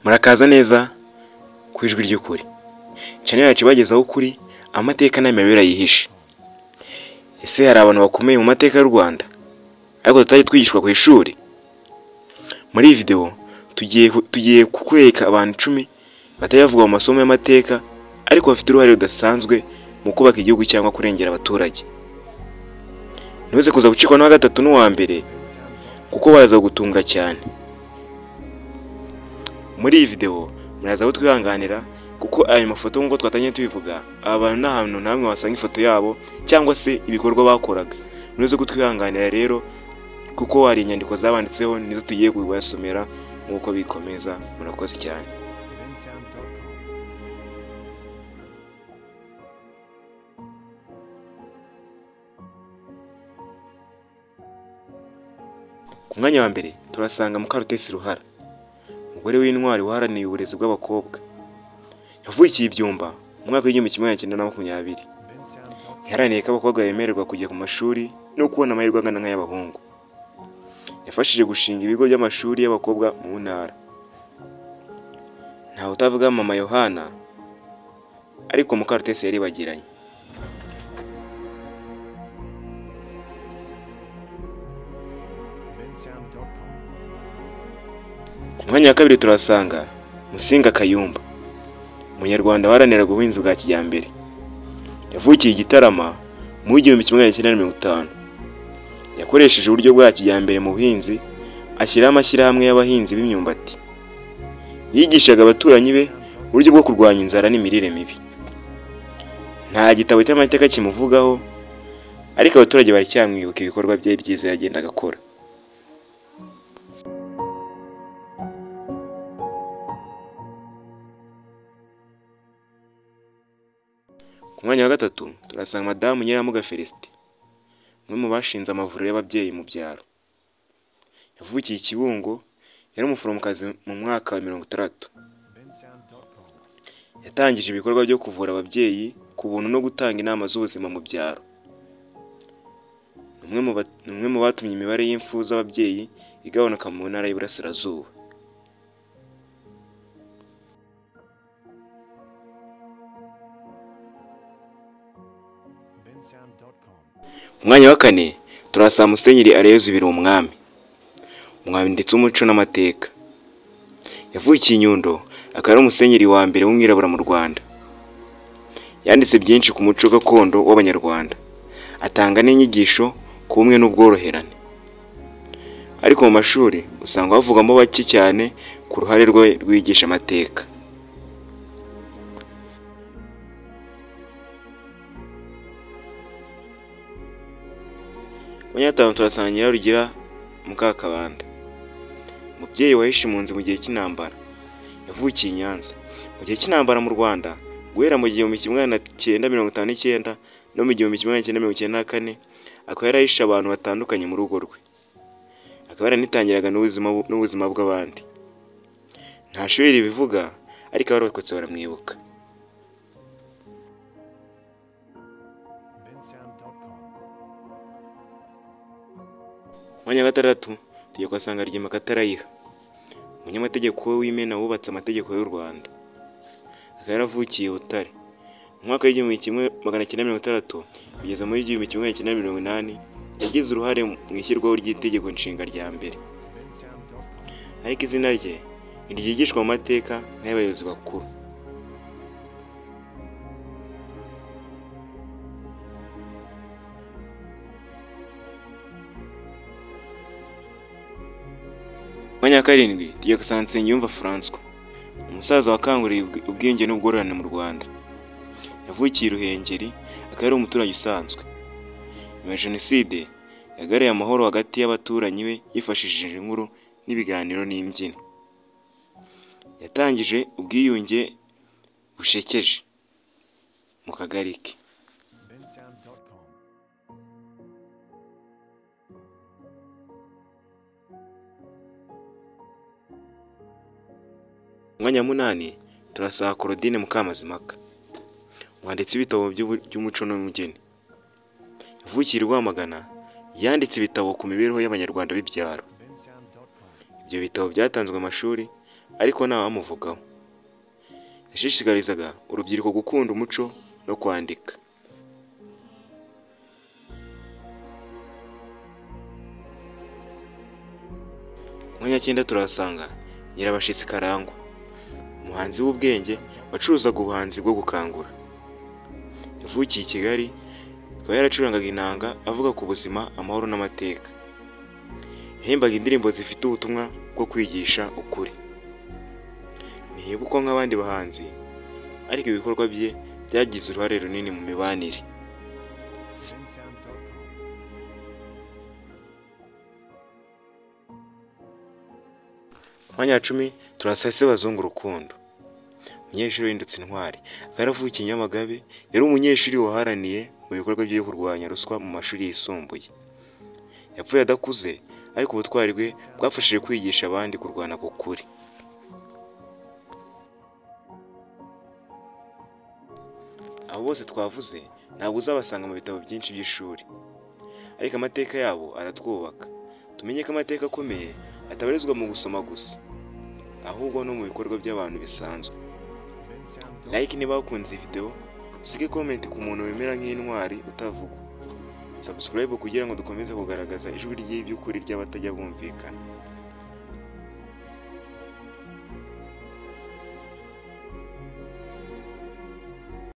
Murakaza neza ku Ijwi ry'Ukuri, channel yacu ibagezaho ukuri, amateka n'amayobera yihishe. Ese hari abantu bakomeye mu mateka y'u Rwanda ariko tutajya twigishwa ku ishuri? Muri iyi video tugiye kukwereka abantu 10 batajya bavugwa mu masomo y'amateka ariko bafite uruhare rudasanzwe mu kubaka igihugu cyangwa kurengera abaturage. Ntuze kuza gucikwa n'uwa gatatu n'uwa mbere kuko baraza gutungura cyane. Muri iyi video muraza kutwihanganira kuko ayo mafoto nk'uko twatangiye tubivuga, aba bantu nta hantu namwe wasanga ifoto yabo cyangwa se ibikorwa bakoraga. Ntuze kutwihanganira rero kuko hari inyandiko zabanditseho nizo tugiye kubasomera nk'uko bikomeza. Murakoze cyane. Ku mwanya wa mbere turasanga Mukarutesi Ruhara, umugore w'intwari waharaniye uburezi bw'abakobwa. Yavukiye i Byumba mu mwaka w'1920. Yaharaniye ko abakobwa bemererwa kujya ku mashuri no kubona amahirwe angana nk'ay'abahungu. Yafashije gushinga ibigo by'amashuri y'abakobwa mu ntara. Ntawe utavuga Mama Yohana, ariko Mukarutesi yaribagiranye. Ku mwanya wa kabiri turasanga Musinga Kayumba, umunyarwanda waharaniraga ubuhinzi bwa kijyambere. Yavukiye i Gitarama mu 1950. Yakoresheje uburyo bwa kijyambere mu buhinzi, ashyiraho amashyirahamwe y'abahinzi b'imyumbati. Yigishaga abaturanyi be uburyo bwo kurwanya inzara n'imirire mibi. Nta gitabo cy'amateka kimuvugaho, ariko abaturage baracyamwibuka ibikorwa bye byiza yagendaga akora. Ku mwanya wa gatatu turasanga Madamu Nyiramuga Felicite, umwe mu bashinze amavuriro y'ababyeyi mu byaro. Yavukiye i Kibungo, yari umuforomokazi mu mwaka wa 60. Yatangije ibikorwa byo kuvura ababyeyi ku buntu no gutanga inama z'ubuzima mu byaro. Ni umwe mu batumye imibare y'imfu z'ababyeyi igabanuka mu ntara y'Iburasirazuba. Ku mwanya wa kane turasanga Musenyeri Aloys Birumwami, umwanditsi w'umuco n'amateka. Yavukiye i Nyundo, akaba ari umusenyeri wa mbere w'umwirabura mu Rwanda. Yanditse byinshi ku muco gakondo w'Abanyarwanda, atanga n'inyigisho ku bumwe n'ubworoherane. Ariko mu mashuri usanga bavugamo bake cyane ku ruhare rwe rwigisha amateka. Ku mwanya wa gatanu turasanga Nyirarugira Mukakabanda, umubyeyi wahishe impunzi mu gihe cy'intambara. Yavukiye i Nyanza mu gihe cy'intambara mu Rwanda guhera mu 1959 no mu 1994, akaba yarahishe abantu batandukanye mu rugo rwe. Akaba yaranitangiraga n'ubuzima bw'abandi. Nta shuri ribivuga, ariko abarokotse baramwibuka. Ku mwanya wa gatandatu tugiye kuhasanga Rugema Gatarayiha, umunyamategeko w'Imena wubatse amategeko y'u Rwanda. Akaba yaravukiye i Butare mu mwaka w'1960 kugeza muri 1980. Yagize uruhare mu ishyirwaho ry'itegeko nshinga rya mbere, ariko izina rye ntiryigishwa mu mateka nk'ay'abayobozi bakuru. Ku mwanya wa karindwi tugiye gusanga Nsengiyumva François, umusaza wakanguriye ubwiyunge n'ubworoherane mu Rwanda. Yavukiye i Ruhengeri, akaba ari umuturage usanzwe. Nyuma ya Jenoside yagaruye amahoro hagati y'abaturanyi be yifashishije inkuru n'ibiganiro n'imbyino. Yatangije ubwiyunge bushekeje mu kagari ke. Ku mwanya wa munani turasanga Claudine Mukamazimpaka, umwanditsi w'ibitabo by'umuco n'ubugeni. Yavukiye i Rwamagana, yanditse ibitabo ku mibereho y'Abanyarwanda b'ibyaro. Ibyo bitabo byatanzwe mu mashuri, ariko ntawamuvugaho. Yashishikarizaga urubyiruko gukunda umuco no kwandika. Ku mwanya wa 9 turahasanga Nyirabashitsi Karangwa, umuhanzi w'ubwenge wacuruzaga ubuhanzi bwo gukangura. Yavukiye i Kigali, akaba yaracurangaga inanga avuga ku buzima, amahoro n'amateka. Yahimbaga indirimbo zifite ubutumwa bwo kwigisha ukuri. Ntiyibukwa nk'abandi bahanzi, ariko ibikorwa bye byagize uruhare runini mu mibanire. Ku mwanya wa 10 turahasanga Sebazungu Rukundo, umunyeshuri wahindutse intwari. Akaba yaravukiye i Nyamagabe, yari umunyeshuri waharaniye mu bikorwa byo kurwanya ruswa mu mashuri yisumbuye. Yapfuye adakuze, ariko ubutwari bwe bwafashije kwigisha abandi kurwana ku kuri. Abo bose twavuze ntabwo uzabasanga mu bitabo byinshi by'ishuri, ariko amateka yabo aratwubaka. Tumenye ko amateka akomeye atabarizwa mu gusoma gusa, ahubwo no mu bikorwa by'abantu bisanzwe. Like niba wakunze iyi video, usige comment ku muntu wemera nk'intwari utavugwa. Subscribe kugira ngo dukomeze kugaragaza ijwi ry'iby'ukuri ry'abatajya bumvikana.